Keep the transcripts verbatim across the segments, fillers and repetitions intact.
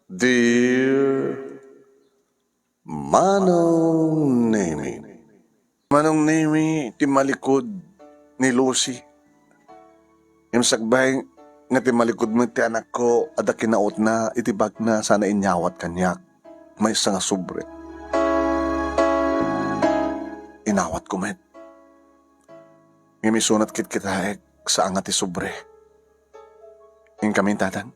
Dear Manong Nemi. Manong Nemi, timmalikod ni Lucy. Ngem sakbay nga timmalikod met ti anakko, adda kinautna iti bagna sana inyawat kaniak maysa nga sobre. Inawatko met. Ngem isunat kitkitaek, saan nga ti sobre. Inkami, Tatang.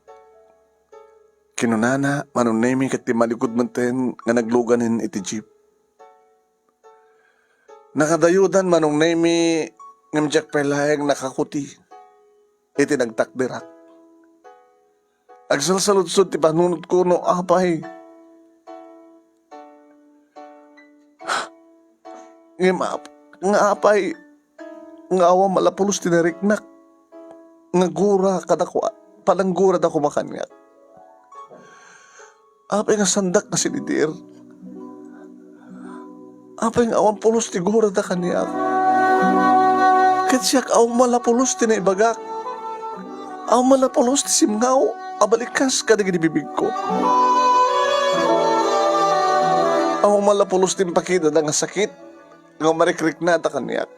Kinunana, Manong Nemi, ket timmalikod metten nga nagluganen iti jeep. Nakadayodan, Manong Nemi, ngem diak pay laeng nakakuti iti nagtakderak. Agsalsaludsod ti panunotko no apay. Ngem ap-, nga apay nga awan malapulos ti nariknak nga gura kadakua, pananggurada koma kaniak. Apay nga saandak nga sinidir? Apay nga awan pulos ti gurada kaniak? Ket siak, awan malapulos ti naibagak. Awan malapulos ti simngaw a balikas kadagiti bibigko. Awan malapulos ti impakidada nga sakit nga marikriknada kaniak.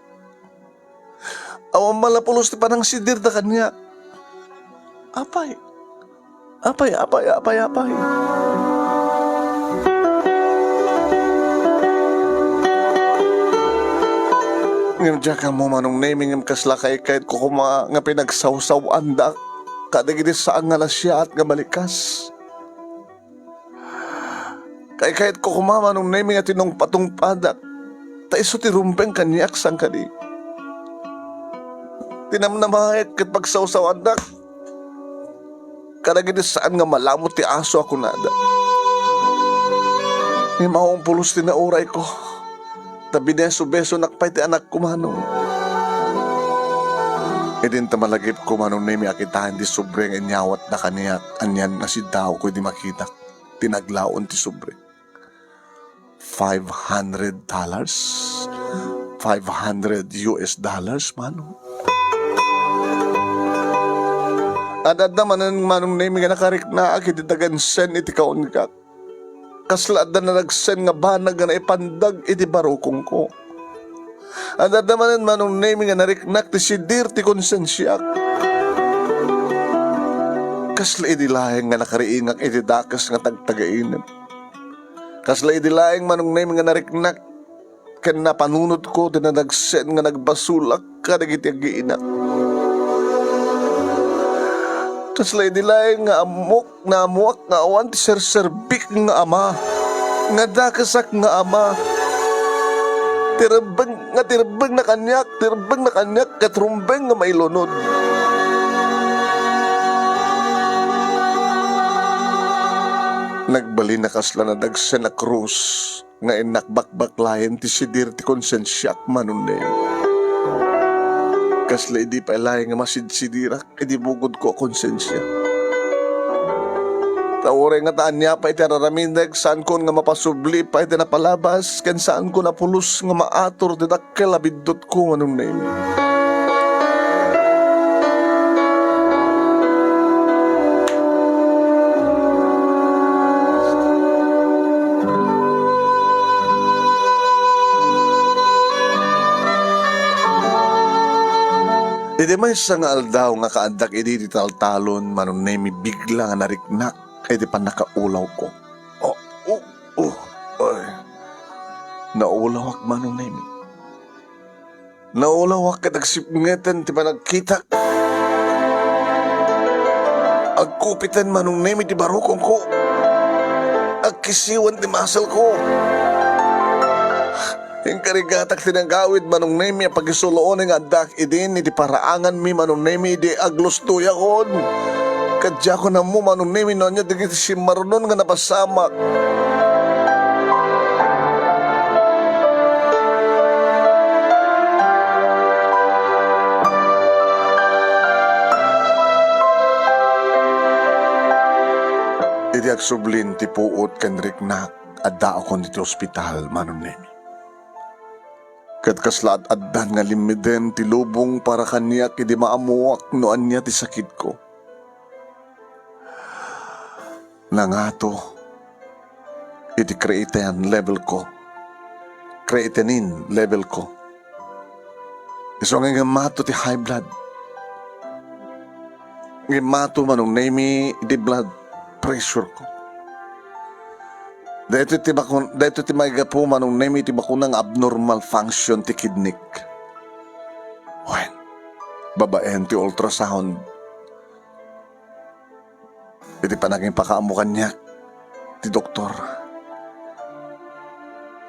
Awan malapulos ti panangsidirda kaniak. Apay, apay, apay, apay, apay. Ngem diak ammo, Manong Nemi, ngem kasla kaykayatko koma nga pinagsawsaw-andak kadagiti saan nga nasayaat nga balikas. Kaykayatko koma, Manong Nemi, nga tinungpatungpadak, ta isu ti rumbeng kaniak saan kadi. Tinamnamaek ket pagsawsawandak kadagiti saan nga malamut ti aso a kunada. Ngem awan pulos ti naurayko, ta bineso-besonak pay ti anakko, Manong. Idin ta malagipko, Manong Nemi, a kitaen ti sobre nga inyawatda kaniak, anian nga siddaawko idi makitak ti naglaon ti sobre. Five hundred dollars? Five hundred U S dollars, Manong. Ad-adda manen, Manong Nemi, nga nakariknaak iti dagansen iti kaungak. Kasla adda nadagsen nga banag nga naipandag iti barukongko. Ad-adda manen, Manong Nemi, nga nariknak ti sidir ti konsensiak. Kasla idi laeng nga nakariingak iti dakes nga tagtagainep. Kasla idi laeng, Manong Nemi, nga nariknak ken napanunotko ti nadagsen nga nagbasolak kadagiti agiinak. Kasla idi laeng nga ammok, naammoak nga awan ti serserbik nga ama, nga dakesak nga ama. Ti rebbeng nga ti rebbengna kaniak, ti rebbengna kaniak ket rumbeng nga mailunod. Nagbalin a kasla nadagsen a krus nga innak bakbaklayen ti sidir ti konsensiak, Manong Nemi. Kasla idi pay laeng nga masidsidirak iti bukodko a konsensia. Ta uray ngata ania pay ti ar-aramidek, saankon nga mapasubli pay ti napalabas, ken saankon a pulos nga maatur ti dakkel a biddutko, Manong Nemi. Iti maysa nga aldaw nga kaaddak idi ti taltalon, Manong Nemi, bigla nga nariknak iti pannakaulawko. Oh, oh, oh, ay. Naulawak, Manong Nemi. Naulawak ket agsipngeten ti panagkitak. Agkupiten, Manong Nemi, ti barukongko. Agkisiwen ti maselko. Inkarigatak ti nagawid, Manong Nemi, a pagisulaonen nga addaak idin iti paraanganmi, Manong Nemi, idi aglustoyakon. Ket diakon ammo, Manong Nemi, no ania dagiti simmarunon nga napasamak. Idi agsublin ti puot ken riknak, addaakon iti ospital, Manong Nemi. Ket kasla ad-addan nga limmiden ti lubong para kaniak idi maammoak no ania ti sakitko. nangato iti creatinine level ko. Creatinine level ko. Isu nga ngimmato ti high blood. Ngimmato, Manong Nemi, iti blood pressure ko. Daytoy ti bakun-, daytoy ti maigapu, Manong Nemi, ti bakuna nga abnormal function ti kidneyk. Wen, babaen ti ultrasound, iti panangipakaammo kaniak ti doktor,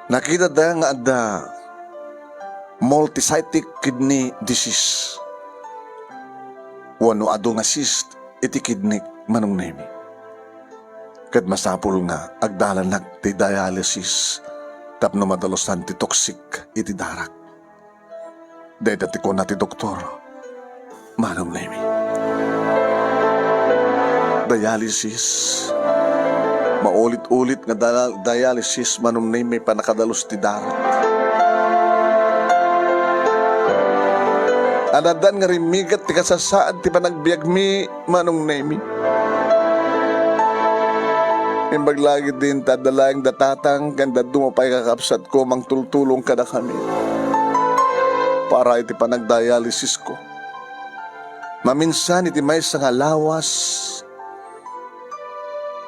nakitada nga adda multicytic kidney disease. Wenno adu nga cyst iti kidneyk, Manong Nemi. Ket masapul nga agdalanak ti dialysis tapno madalusan ti toxic iti darak. Dayta ti kuna ti doktor, Manong Nemi. Dialysis. Maulit-ulit nga dala-, dialysis, Manong Nemi, pannakadalus ti darak. Addan nga rimmigat ti kasasaad ti panagbiagmi, Manong Nemi. Imbag la ket idi, adda laeng da tatang ken dadduma pay kakabsatko mangtultulong kadakami para iti panagdialysisko. Maminsan iti maysa nga lawas,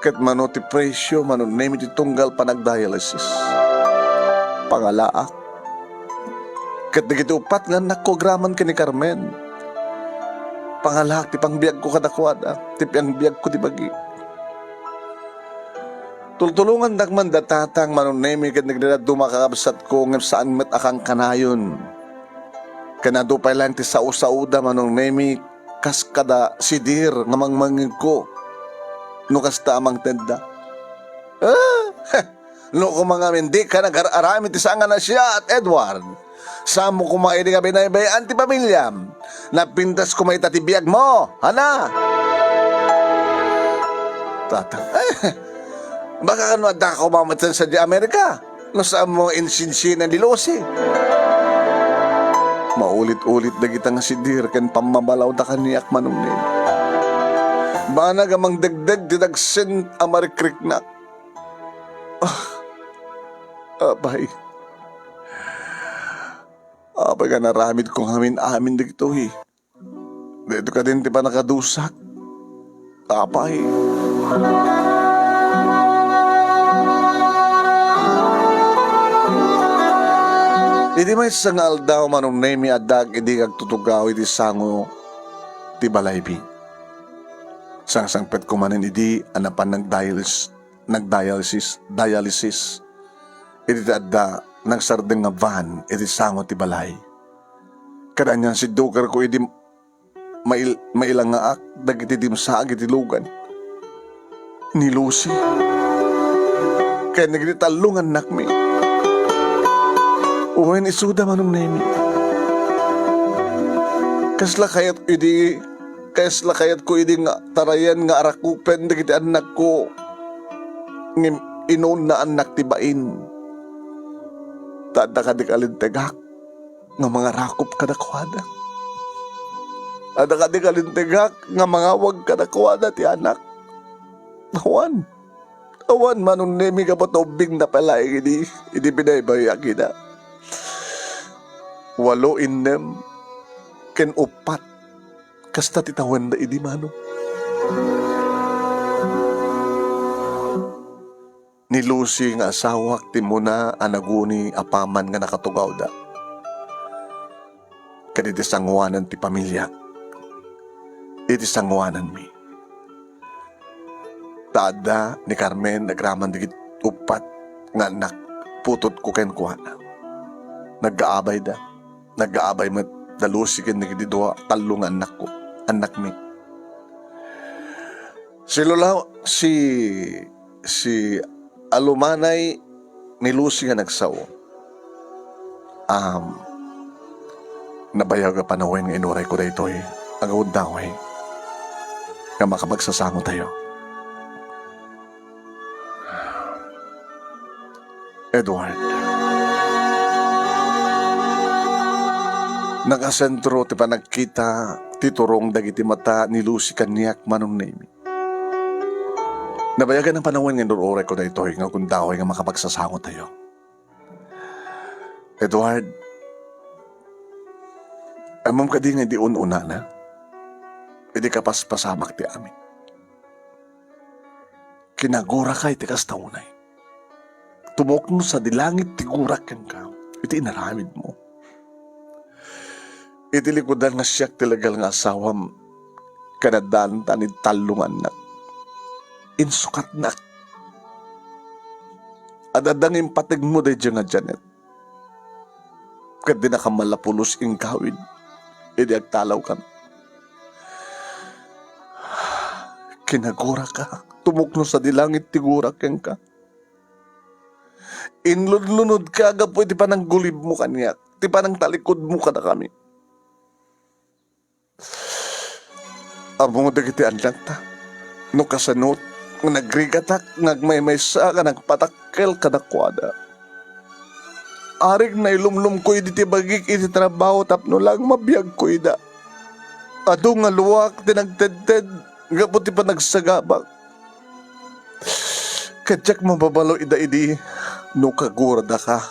ket mano ti presyo, Manong Nemi, ti tunggal panagdialysis. Pangalaak. Ket dagiti uppat nga annakko agraman ken ni Carmen, pangalaak ti pangbiagko kadakuada, ti pangbiagko ti bagi. Tultulongannak man da tatang, Manong Nemi, ken dagiti dadduma a kakabsatko, ngem saan met a kankanayon. Ken adu pay laeng ti sao-saoda, Manong Nemi, kas kada sidir nga mangmangngegko no kasta a mangtedda. Ah! No koma ngamin dika nagar-aramid ti saan nga nasiat, Edward, saanmo koma idi nga binaybay-an ti pamiliam. Napintas koma ita ti biagmo, hana? Tata, eh, baka kano adda ka koma met sadiay Amerika, no saanmo insinsinan ni Lucy. Maulit-ulit dagita nga sidir ken pammabalawda kaniak, Manong Nemi. Banag a mangdegdeg ti dagsen a marikriknak. Ah, apay. Apay nga naramidko ngamin amin dagitoy. Daytoy kadin ti pannakadusak. Apay. Iti maysa nga aldaw, Manong Nemi, addaak idi agtutugaw iti sango ti balaymi. Sangsangpetko manen idi a napan nagdialysis, nagdialysis, dialysis. Iti adda nagsardeng nga van iti sango ti balay. Ket anian siddukerko idi mail-, mailangaak dagiti dimsaag iti lugan ni Lucy ken dagiti tallo nga annakmi. Wen, isuda, Manong Nemi. Kasla kayat idi, kasla kayatko idi nga tarayan nga arakupen dagiti annakko, ngem inunnaannak ti bain. Ta adda kadi kalintegak nga mangarakup kadakuada. Adda kadi kalintegak nga mangawag kadakuada ti anak. Awan. Awan, Manong Nemi, gapu ta ubbingna pay laeng idi, idi binaybayak ida. Walo, innem, ken uppat. Kasta ti tawenda idi, Manong. Ni Lucy nga asawak ti immuna a naguni apaman nga nakatugawda. Ket iti sangoanan ti pamiliak, iti sangoananmi. Ta adda ni Carmen agraman dagiti uppat nga annak, putotko kenkuana. Nagkaabayda. Nagkaabay met da Lucy ken dagiti dua, tallo nga annakko, annakmi. Si Lola, si, si alumanay ni Lucy nga nagsao. Um, nabayag a panawen nga inurayko daytoy. Agawidda, uy, nga makapagsasangotayo. Edward. Nakasentro ti panagkita ti turong dagiti mata ni Lucy kaniak, Manong Nemi. Nabayagan a panawen nga inur-urayko daytoy nga gundaway nga makapagsasangotayo. Edward, ammom kadi nga idi un-unana, idi kapaspasamak ti amin, kinaguraka iti kasta unay. Tumukno sadi langit ti gurak kenka iti inaramidmo. Iti likudan nga siak ti legal nga asawam, kanadantan iti tallongannak, insukatnak. Ad-adda nga impategmo daydiay nga Janet, ket dinaka mala pulos inkawid idi agtalawkami. Kinaguraka, tumukno sadi langit ti gurak kenka. Inludlunodka gapu iti pananggulibmo kaniak, ti panangtalikudmo kadakami. Ammo dagiti annakta no kasano nga nagrigatak nga agmaymaysa nga nagpatakkel kadakuada. Arik nailumlomko idi ti bagik iti trabaho tapno lang mabiagko ida. Adu nga luak ti nagtedted gapu ti panagsagabak. Ket diak mababalo ida idi no kaguradaka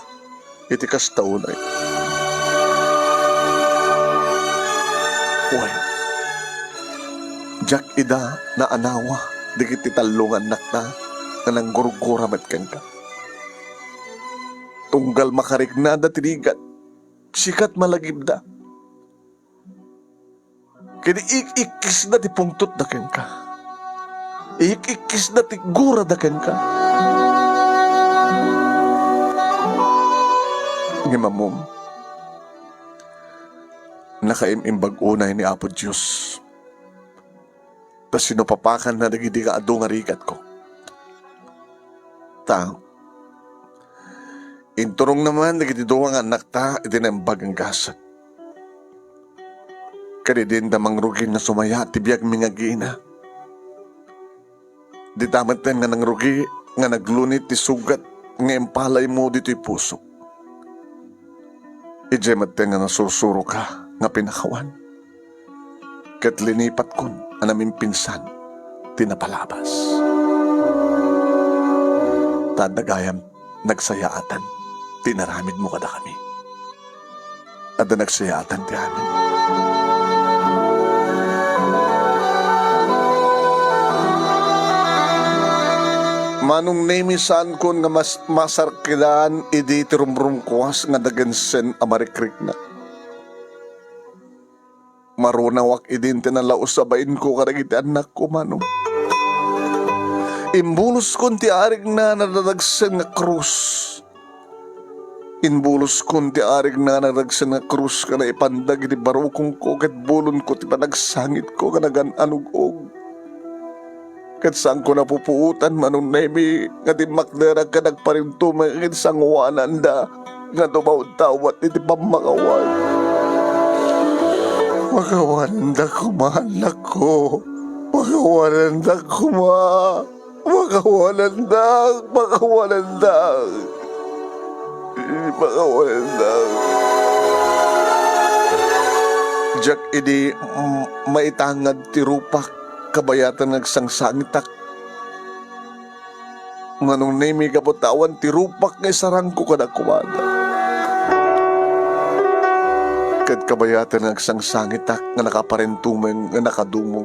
iti kasta unay. Wen, diak ida naanawa dagiti tallongannakta nga nanggurgura met kenka. Tunggal makariknada ti rigat, sikat malagipda. Ket ik-ikkisda ti pungtotda kenka. Ik-ikkisda ti gurada kenka. Ngem ammom, nakaim-imbag unay ni Apo Dios ta sinupapakanna dagidi nga adu nga rigatko. Ta, inturongna man dagiti dua nga annakta iti naimbag nga gasat. Ket idi inda mangrugi nga sumaya ti biagmi nga agina, dita metten nga nangrugi nga nagluni ti sugat nga impalaymo ditoy pusok. Idiay metten nga nasursuroka nga pinakawan, ket linipatkon a namimpinsan ti napalabas. Ta adda gayam nagsayaatan ti inaramidmo kadakami. Adda nagsayaatan ti amin. Manong Nemi, saankon nga mas-, masarkidan idi ti rumrumkuas nga dagensen a marikriknak. Marunawak idin ti nalaus a bainko kadagiti annakko, Manong. Imbuloskon ti arigna a nadadagsen nga krus. Imbuloskon ti arigna a nadagsen nga krus nga naipandeg iti barukongko ket bulonko ti panagsangitko nga nagan-anug-og. Ket saanko napupuotan, Manong Nemi, nga dimmakderak ken agparintumeng iti sangoananda nga dumawdawat iti pammakawan. Pakawananda koma, annakko. Pakawananda koma. Pakawananda. Pakawananda. Pakawananda. Diak idi, mm, maitangad ti rupak kabayatan nga agsangsangitak. Manong Nemi, gapu ta awan ti rupak nga isarangko kadakuada. Ket kabayatan nga agsangsangitak nga nakaparintumeng nga nakadumog,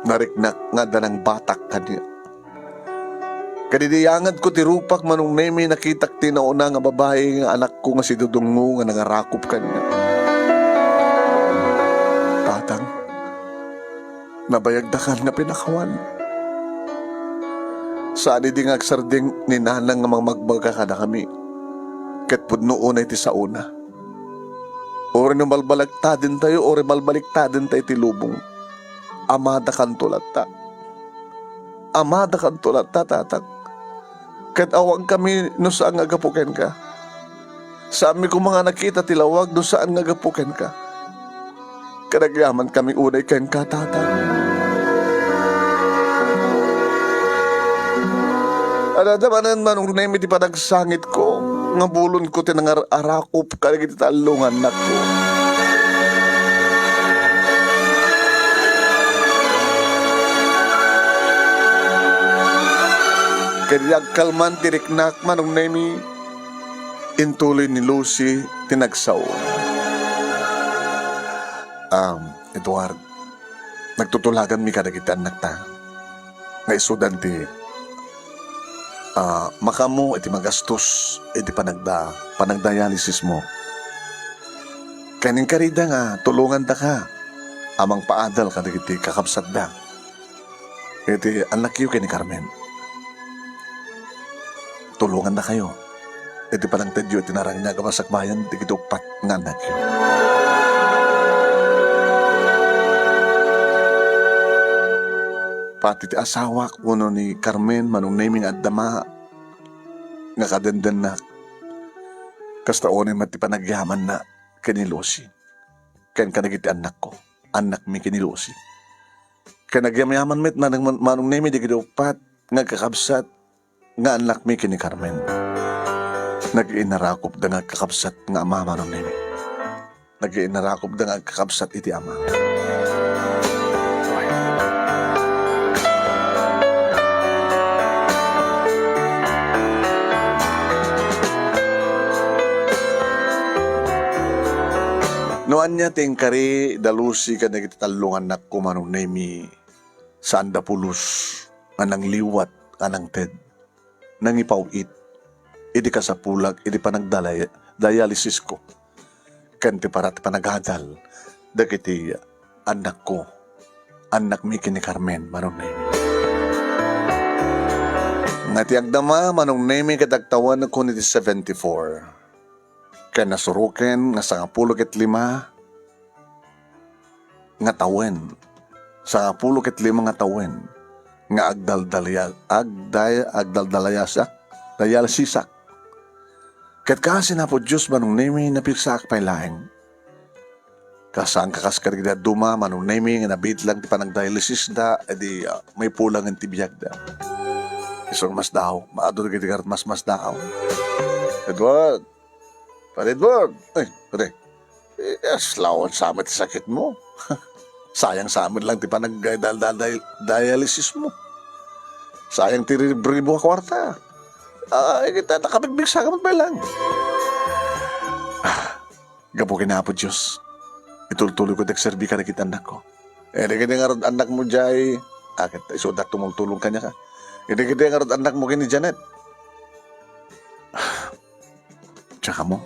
nariknak nga adda nangbatak kaniak. Ket idi iyangadko ti rupak, Manong Nemi, nakitak ti nauna nga babai nga anakko nga si Dudongo nga nangarakop kaniak. Tatang, nabayagdakan nga pinakawan. Saan idi nga agsardeng ni Nanang nga mangmagbaga kadakami, ket pudno unay ti saona. Uray no malbaliktadentayo, uray malbaliktadentayo ti lubong, amadakanto latta. Amadakanto latta, Tatang. Ket awankami no saan nga aggapu kenka. Saanmi koma nga nakita ti lawag no saan nga aggapu kenka. Ket agyamankami unay kenka, Tatang. Adda manen, Manong Nemi, ti panagsangitko nga bulonko ti nangar-arakop kadagiti tallongannakko. Ket idi agkalman ti riknak, Manong Nemi, intuloy ni Lucy ti nagsao. Um, Edward, nagtutulaganmi kadagiti annakta nga isudan ti, ah, makaammo iti magastos iti panagda-, panagdialysismo. Ken inkarida nga tulongandaka a mangpaadal kadagiti kakabsatda iti annakyo ken ni Carmen. Tulongannakayo iti panangtedyo iti narangyak a masakbayan dagiti uppat nga annakyo. Pati ti asawak wenno ni Carmen, Manong Nemi, nga adda ma-, nga kadendennak. Kasta unay met ti panagyamanna ken ni Lucy ken kadagiti annakko, annakmi ken ni Lucy. Ken agyamyaman met, Manong, Manong Nemi, dagiti uppat nga agkakabsat nga annakmi ken ni Carmen. Naginarakopda nga agkakabsat nga ama, Manong Nemi. Naginarakopda nga agkakabsat iti ama. No ania ti inkari da Lucy kadagiti tallo nga annakko, Manong Nemi, saanda pulos nga nangliwat a nangted, nangipaw-it iti kasapulak iti panagdalay-, dialysisko ken ti para ti panagadal dagiti annakko, annakmi ken ni Carmen, Manong Nemi. Nga ti agdama, Manong Nemi, ket agtawenko iti seventy-four. Ken nasuroken nga sangapulo ket lima nga tawen, sangapulo ket lima nga tawen nga agdaldalaya-, agday-, agdaldalayasak, dialysisak. Ket kaasi ni Apo Dios, Manong Nemi, napigsaak pay laeng. Kasaanka kas kadagiti dadduma, Manong Nemi, nga nabitlang ti panagdialysisda, idi, ah, maipulangen ti biagda. Isu nga masdaaw, maadu dagiti garud masmasdaaw. Edward, Pare Edward, ay, pare, eh, aslawan sa met ti sakitmo. Sayang sa met lang ti panagdal-, dal-, dialysis mo. Sayang ti ribribo a kuarta. Ay, kita, nakabigbig sa kamot lang. Ah, gapu ken Apo Dios, itultuloy ko ti agserbi kadagiti annakko. Eh, dagiti ngarud annakmo jay, ah, ket isuda tumultulong kaniaka. Eh, dagiti ngarud annakmo ken ni Janet. Tsaka mo.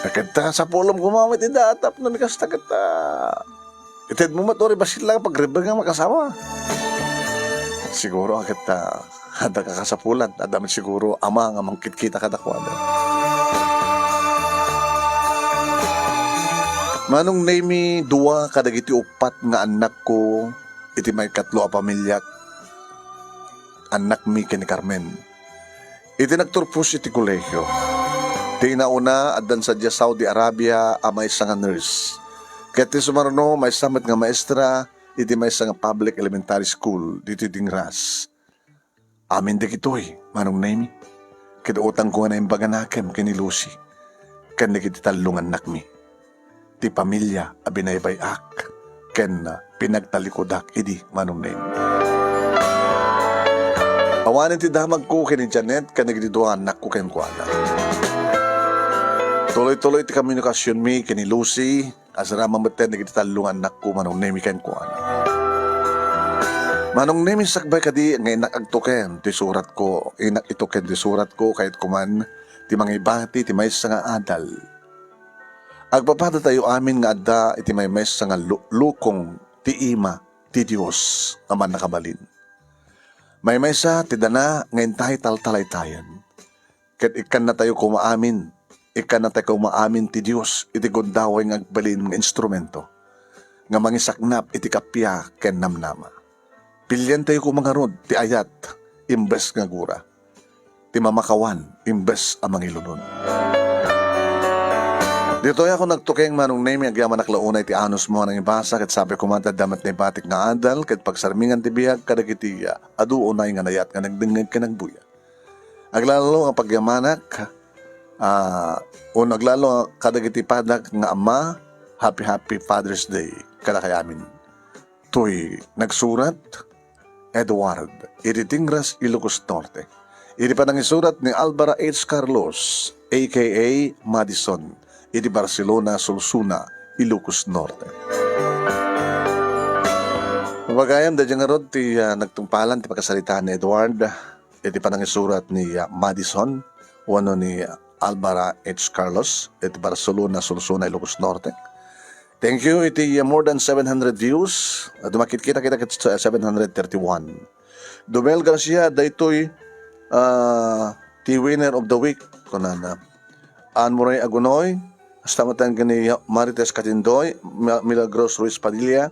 Ket ta, sapulem koma met ida tapno ni kasta ket, ah, itedmo met uray bassit lang pagrebeng nga makasawa. Siguro, ah, ket ta, adda kakasapulan, adda met siguro ama nga mangkitkita kadakuada. Manong Nemi, dua kadagiti uppat nga annakko iti maikatlo a pamiliak, annakmi ken ni Carmen. Iti nagturpos iti kolehio. Ti inauna, addan sadiay Saudi Arabia a maysa nga nurse. Ket ti sumaruno, maysa met nga maestra iti maysa nga public elementary school ditoy Dingras. Amin dagitoy, Manong Nemi, ket utangko nga naimbaganakem ken ni Lucy ken dagiti tallo nga annakmi. ti pamilia a binaybay-ak ken pinagtalikudak idi, Manong Neng. Awanen ti damagko ken ni Janet ken dagiti dua annakko kenkuana. Tuloy-tuloy ti komunikasionmi ken ni Lucy, asirama metten dagiti tallo nga annakko, Manong Nemi, kenkuana. Manong Nemi, sakbay kadi nga innak agtuken ti suratko, innak ituken ti suratko, kayatko man ti mangibati ti maysa nga adal. Agpapadatayo amin nga adda iti maymaysa nga lu-, lukong ti ima ti Dios a Mannakabalin. Maymaysa ti dana nga intay taltalaytayen. Ket ikkannatayo koma amin, ikkannatayo koma amin ti Dios iti gundaway nga agbalin nga instrumento nga mangisaknap iti kappia ken namnama. Pilientayo koma ngarud ti ayat imbes nga gura, ti mamakawan imbes a mangilunod. Ditoy ako nagtukeng, Manong Nemi, agyamanak la unay ti anusmo a nangibasa, ket sapay koma ti adda met naibatik nga adal ket pagsarmingan ti biag kadagiti adu unay nga nayat nga nagdengngeg ken nagbuya. Aglalo nga pagyamanak, ah, wenno aglalo nga kadagiti padak nga ama, happy, happy Father's Day kadakayamin. Toy nagsurat, Edward, iti Tingras, Ilocos Norte. Iti panangisurat ni Alvara H. Carlos, A K A Madison, iti Barcelona, Solsona, Ilocos Norte. Pagayam, daydiay ngarud ti, ah, nagtungpalan ti pakasaritaan ni Edward iti panangisurat ni, ah, Madison wenno ni Alvara H. Carlos iti Barcelona, Solsona, Ilocos Norte. Thank you iti, uh, more than seven hundred views. At makit kita kita ket seven hundred thirty-one. Dumel Garcia, daytoy, uh, ti winner of the week, kunana. Anne Murray Agunoy, hasta met ken ni Marites Katindoy, Mi-, Milagros Ruiz Padilla,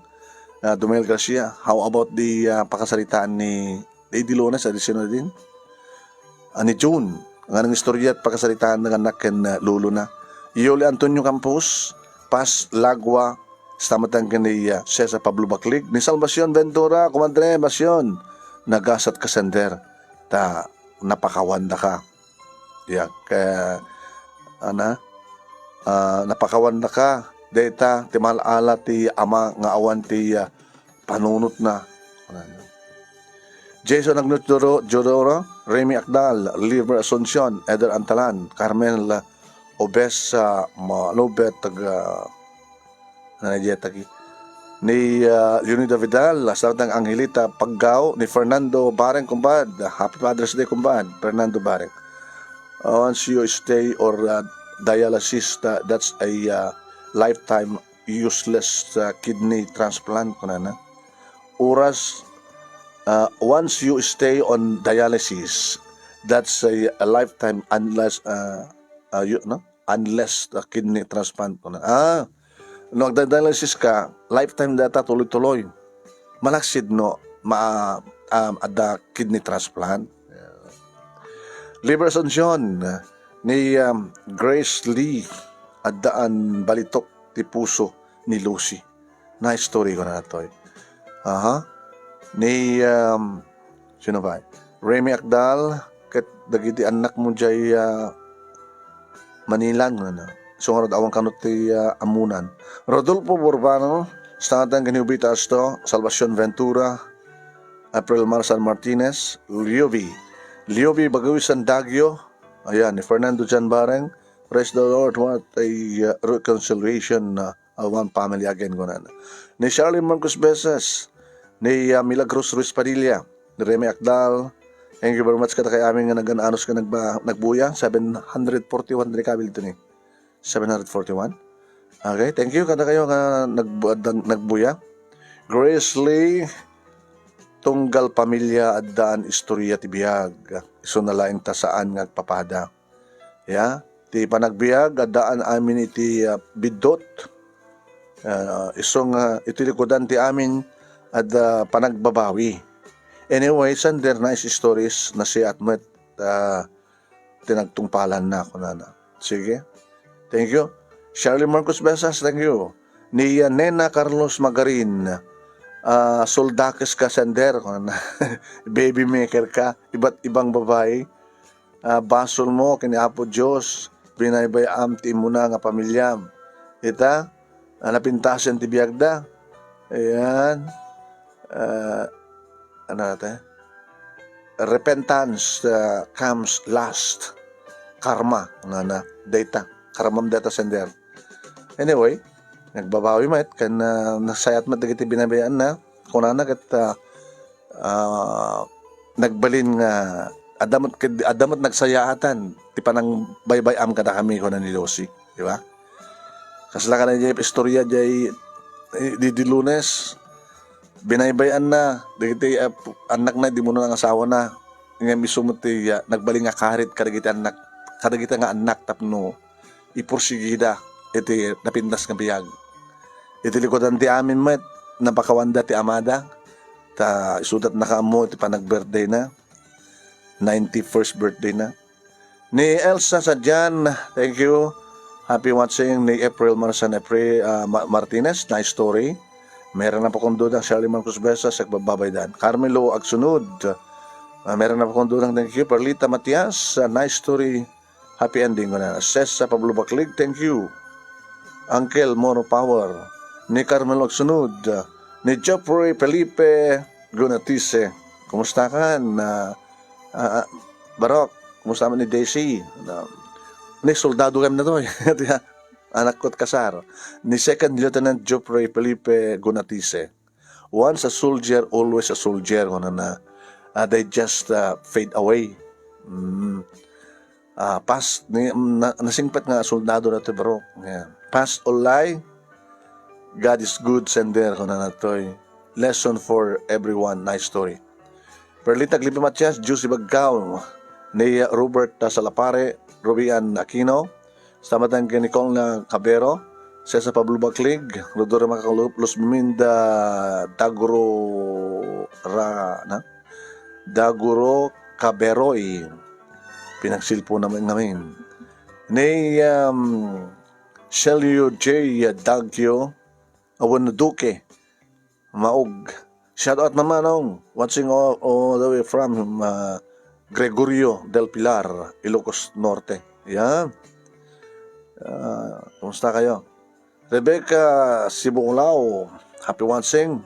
uh, Dumel Garcia. How about the, uh, pakasaritaan ni, ni di Lunes, adi sino din? Ah, ni June, nga nangistorya iti pakasaritaan nga annak ken, ah, lolona. Yoli Antonio Campos, Paz Lagua, hasta met ken ni, ah, Cesar Pablo Baclig, ni Salvacion Ventura, kumadre, Basion, nagasat ka sender, ta napakawandaka. Yak, eh, ana, ah, napakawandaka, dayta, ti mal-ala ti ama nga awan ti, ah, panunotna. Jason Agnos Joro-, Jodoro, Remy Akdal, Liver Asuncion, Eder Antalan, Carmel Obes, ah, Malubet, taga, ano, diay tagi? Ni, ah, Leonida Vidal, Sartang Angelita Paggao, ni Fernando Bareng, kumpad. Happy Father's Day, kumpad. Fernando Bareng. Uh, once you stay or, uh, dialysis, tha-, that's a, uh, lifetime useless, uh, kidney transplant, kunana. Oras, uh, once you stay on dialysis, that's a, a lifetime unless, uh, uh, you, no? Unless, uh, kidney transplant, kunana. Ah, no, agda-dialysis ka, lifetime dayta tuloy-tuloy. Malaksid no, ma-, um, adda kidney transplant. Liver Asuncion, ni, um, Grace Lee, addaan balitok ti puso ni Lucy. Nice story ko na natoy. Aha. Ni, um, sino ba? Remy Akdal, ket dagiti annakmo jay, ah, Manilan, ngana. Isu ngarud, awan kano ti, ah, ammonan. Rodolfo Burbano, Stanton Ganubita Asto, Salvacion Ventura, April Marsan Martinez, Liovi. Liovi Bagawisan Dagio, ayan, ni Fernando Jan Bareng, praise the Lord, what a, uh, reconciliation, uh, a one family again, kunana. Ni Charlie Marcos Besas, ni, uh, Milagros Ruiz Padilla, ni Remy Akdal, thank you very much kadakayo amin nga nagan-anos nga nagba-, nagbuya, seven hundred forty-one ti kabil to ni. Seven hundred forty-one. Okay, thank you kadakayo nga nag-, nag-, nagbuya. Grace Lee, tunggal pamilya, addaan istorya ti biag. Isu na laeng ta saan nga agpapada. Ya, ti panagbiag, addaan amin iti, ah, biddut. Ah, isu nga iti likudan ti amin, adda panagbabawi. Anyway, sender, nice stories, nasiat met, ah, ti nagtungpalanna, kunana. Sige. Thank you. Charlie Marcos Besas, thank you. Ni, ah, Nena Carlos Magarin, ah, suldakes ka sender, kunana. Baby maker ka, iba't ibang babae. Ah, basol mo ken ni Apo Dios, binaybay-am ti immuna nga pamiliam. Ita, ah, napintasen ti biagda. Ayan. Ah, ano natin? Repentance, ah, comes last. Karma, ano na, data. Karmam data sender. Anyway, nagbabawi met, ken, ah, nasayat met dagiti binabayaanna. Kunana ket, ah, ah, nagbalin nga adda met ket, adda met nagsayaatan ti panangbaybay-am kadakami, kuna ni Lucy, di ba? Kasla ka na diay istorya diay, eh, di, di Lunes, binaybay-anna dagiti, ah, annakna, di mo na nga asawana. Ngem isu met ti, ah, nagbalin nga karit kadagiti annak, kadagiti nga annak tapno ipursigida iti napintas nga biag. Iti likudan ti amin met, napakawanda ti amada, ta isudat naka ammo iti panag-birthday na, ninety-first birthday na. Ni Elsa Sadian, thank you. Happy watching ni April Marsan April, ah, Ma-, Martinez, nice story. Meron na po kong dudang Charlie Marcos Besas, agbababaydan. Carmelo Agsunud, ah, meron na po kong dudang, thank you. Perlita Matias, ah, nice story. Happy ending, kuna. Sesa Pablo Baclig, thank you. Uncle, more power. Ni Carmelo Agsunud, ni Jeffrey Felipe Gunatise, Kumusta ka? Na, ah, ah, Barok, kumusta man ni Daisy? Na, ni soldado kami na to, eh. Anakko ti kasar. Ni Second Lieutenant Geoffrey Felipe Gunatise. "Once a soldier, always a soldier," kunana. Ah, they just, ah, fade away. Mm. Ah, past, ni, na, nasingpet nga soldado na ti Barok. Yan. "Past all lie, God is good, sender," kunana toy. Lesson for everyone. Nice story. Perlita Glipi Matias, Juicy Bagkaw, ni Robert Salapare, Rubian Aquino, Stamatan ken Nicole nga Cabero, Cesar Pablo Baclig, Rodora Macalup, Luz Minda, Daguro Ra-, na? Daguro Caberoy. Pinagsilpo naman ngamin. Ni, um, Shelio J Dagio, awan Duque, Maog. Shout out, Mama Nong. Watching all, all the way from, uh, Gregorio del Pilar, Ilocos Norte. Yan. Ah, kumusta kayo? Rebecca Sibunglaw, happy watching.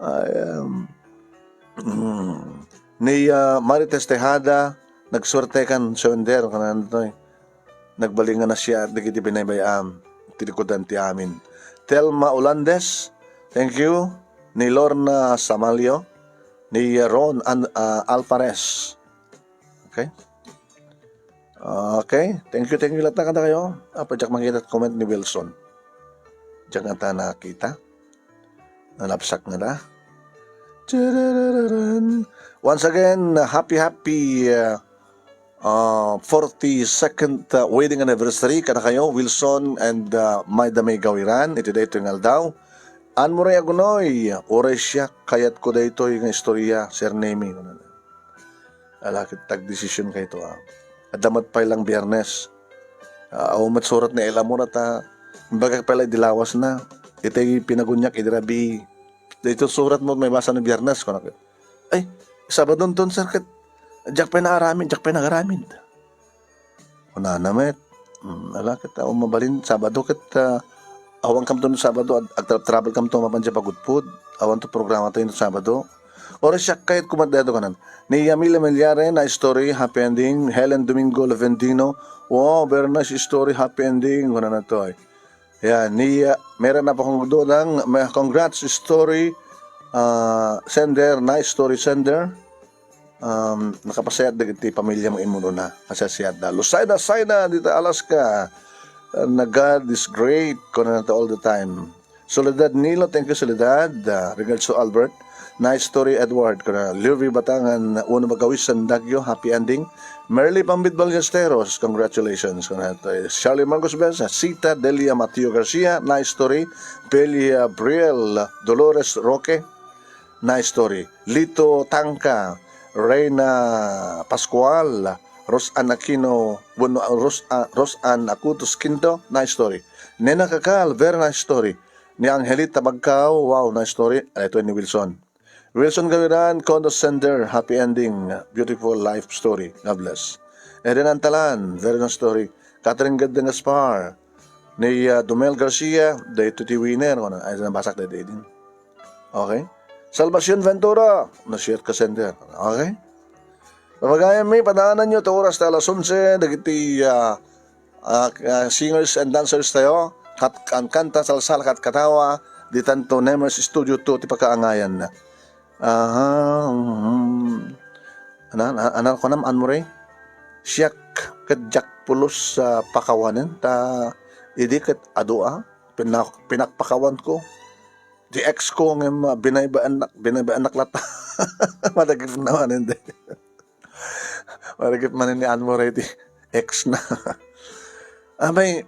Ay, um, mm, ni, ah, Marites Tejada, nagsuerte kan surrender, kanan to, eh. Nagbalingan na siya dagiti binaybay-am ti likudan ti amin. Telma Olandes, thank you. Ni Lorna Samalio, ni Ron An-, ah, Alvarez. Okay? Okay. Thank you, thank you latta kadakayo. Apa, diak makita comment ni Wilson. Diak ngata nakita. Nalapsak ngata. Once again, happy, happy, uh, uh, forty-second, uh, wedding anniversary kadakayo, Wilson and, uh, Maida May Gawiran, iti daytoy nga aldaw. Anne Marie Agunoy, uray siak, kayatko daytoy nga istorya, Sir Nemy. Ala, ket tagdesisyon kayto, ah. Adda met pay lang Biyernes. Ah, awan met surat ni El Amor ta imbagak pay lang idi lawasna. Itay pinaguniak idi rabii. Daytoy surat mo maibasa no Biyernes, kunak. Ay, Sabadonton, sir, ket diak pay naaramid, diak pay nagaramid. Kunana met, mm, ala ket, awan mabalin, Sabado ket, ah, awan kamto no Sabado, ag-, agtra-, travel kamto mapan diay pagudpod. Awan to programa tayo no Sabado. Uray siak kayatko met daytoy kanan. Ni Yamil Emilyare, nice story, happy ending. Helen Domingo Levendino, wow, very nice story, happy ending. Kunana to, ay. Yan, ni, ah, Mera Napakungdodang, may congrats story, ah, sender, nice story sender. Um, nakapasayaat dagiti pamilya nga immunona. Asasiada. Lucida Saina, dita Alaska. Uh, na God is great, kunana ta all the time. Soledad Nilo, thank you, Soledad. Uh, regards to Albert. Nice story, Edward. Kuna Lurvi Batangan, Uno Magawisan, Dagyo, happy ending. Merly Pambid Ballesteros, congratulations. Kuna ta Charlie Marcos Benza, Sita Delia Mateo Garcia, nice story. Belia Briel, Dolores Roque, nice story. Lito Tangka, Reina Pascual, Rosanne Aquino, bueno, Ros-, ah, Rosanne Acutos Quinto, nice story. Nena Kakal, very nice story. Ni Angelita Bagkao, wow, nice story. Ito ni Wilson. Wilson Gawiran, Condo Sender, happy ending, beautiful life story. God bless. Eden Antalan, very nice story. Catherine Gad-, Gaspar, ni, ah, Domel Garcia, daytoy ti winner, ano, ay, nabasak daytoy din. Okay? Salvacion Ventura, na-share ka sender. Okay? Pamagayan mi, padaananyo, ta oras ta alas onse, dagiti, ah, ah, ah, singers and dancers tayo, kat-, kan-, kanta, salsal, kat katawa, ditan to Nemers Studio two, ti pakaangayan na. Aha, mhm. Ana, ana, ana, kunam, Anne Marie? Siak ket diak pulos a pakawanen, ta idi ket adu a, pinak-, pinakpakawanko. Ti ex ko ngem, ah, binaybayannak, binaybayannak latta. Madagit naman, hindi. Madagit man ni Anne Marie ti ex na. Abay,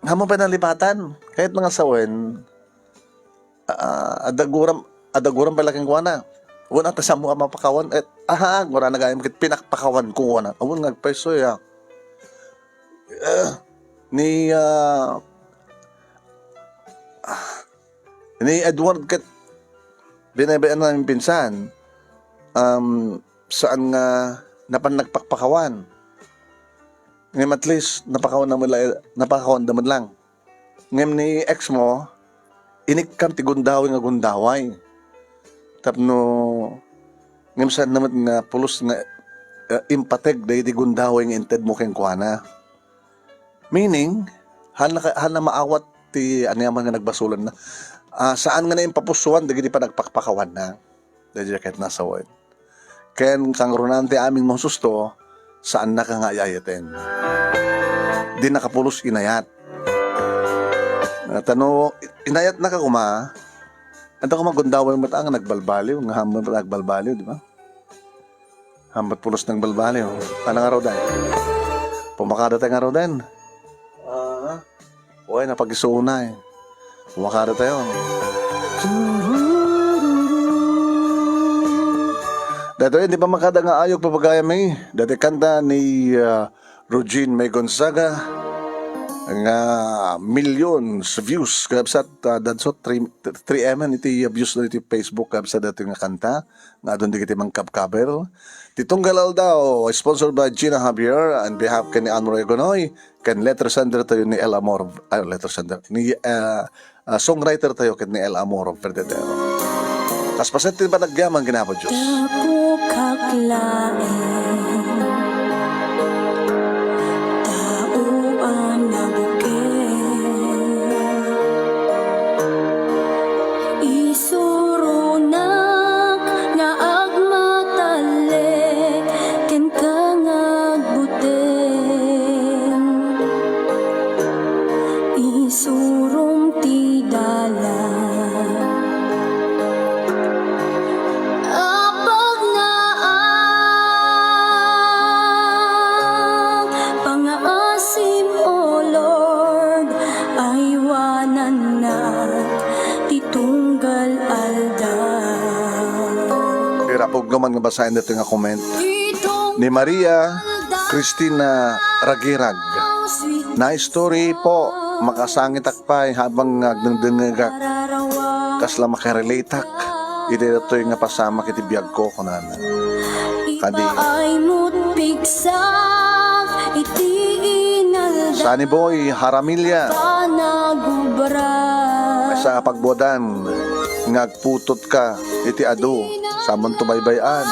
nga mo pay nalipatan, kahit mga sawen, ah, adda guram, adda guram pala kenkuana. Wen, ata samo a mapakawan, et, aha, gura na gayam ket pinakpakawan ko, wana. Awan nga agpayso, ya. Eh, ni, ah, ni Edward ket binaybayan namin pinsan, um, saan nga napan nagpakpakawan. Ngem at least, napakawan na met la-, napakawan da met lang. Ngem ni ex mo, inikkan ti gundaway nga gundaway. Tapno Ngem saan na met nga pulos nga, eh, impateg dagiti gundaway nga intedmo kenkuana. Meaning, haan na ka, haan na maawat ti aniaman nga nagbasolanna. Ah, saan nga naimpapusuan dagiti panagpakpakawanna. Daydiay ket nasawen. Ken kangrunaanna ti amin nga husto, saannaka nga ay-ayaten. Dinaka pulos inayat. Ah, ta no inayatnaka koma, adda koma gundaway met nga nagbalbaliw, nga hamburen nagbalbaliw, di ba? Hamburen pulos nagbalbaliw. Ano nga, Rodan? Pumakada tayo nga, Rodan. Ah, uy, napag-isuunay. Pumakada tayo. Daytoy, di ba makada nga ayog, papagayam, eh? Daytoy kanta ni, ah, Rogene May Gonzaga nga millions views, kabsat, ah, danso three, three M iti views na iti Facebook, kabsat, daytoy nga kanta nga adun dagiti mangkabkaber. Ti Tunggal Aldaw, sponsored by Gina Javier, on behalf ken ni Anne Marie Gonoy, ken letter sender tayo ni El Amor, ah, letter sender, ni, ah, ah, songwriter tayo ken ni El Amor Verdadero. Kas paset ti panagyaman, ginapa Diyos. Tapukak laeng, tao a nabukel. Isuronak nga agmatalek kenka nga agbuteng. Isurom ti dalan a pagnaang, pangaasim, O Lord, aywanannak ti tunggal aldaw. Irapog naman nga basaen dito nga comment ni Maria Cristina Ragirag. Nice story po. Makasangitak pay habang agdengdengngegak. Kasla makarelateak iti daytoy nga pasamak iti biagko, kunana. Kadi. Ipaay mo't pigsak iti inaldaw. Sunny Boy Haramilla. Panagubra. Maysa a pagbuadan nga agputotka iti adu, samonto baybay-an.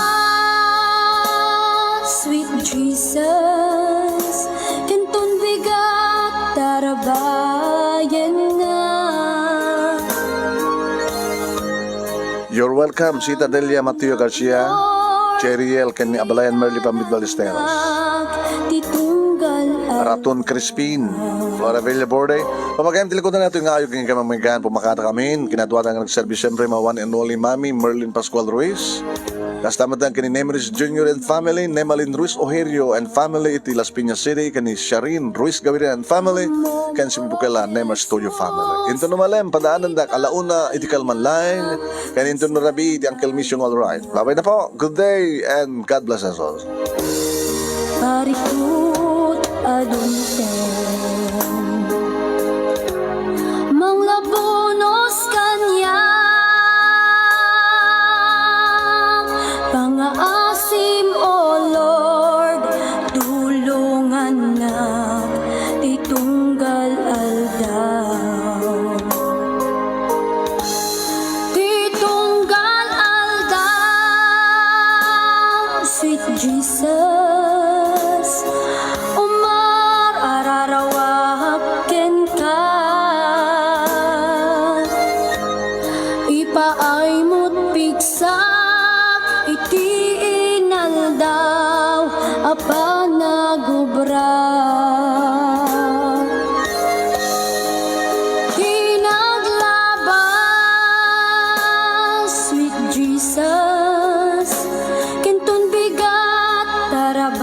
Sweet Jesus, inton bigat tarabayenna. You're welcome, Sita Delia Mateo Garcia, Cheriel, ken ni Abalayan Merly Pambid Ballesteros. Ti tunggal Raton Crispin, Flora Villaborde. Pamagayam ti likudan nato nga ayog nga kamamigan, pumakata kami. Kinaduanan nga nagserbi, siyempre, my one and only Mami, Merlin Pascual Ruiz. Kasta met ken ni Nemeris Junior and family, Nemalin Ruiz Ojerio and family iti Las Piñas City, ken ni Sharin Ruiz Gaviria and family, ken si Bukela Nemers Toyo family. Inton umalem, padaanandak ala una iti kalman laeng, ken inton rabii iti Uncle Mission, all right. Babay na po. Good day and God bless us all. Parikut a dumteng, manglabunos kaniak, pangaasim, O Lord, tulongannak ti tunggal aldaw. Ti tunggal aldaw, sweet Jesus, umar-ararawak kenka. Ipaay mo't pigsak iti inaldaw a panagubra. Ti naglabas, sweet Jesus, ken ton bigat tarab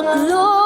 Lord.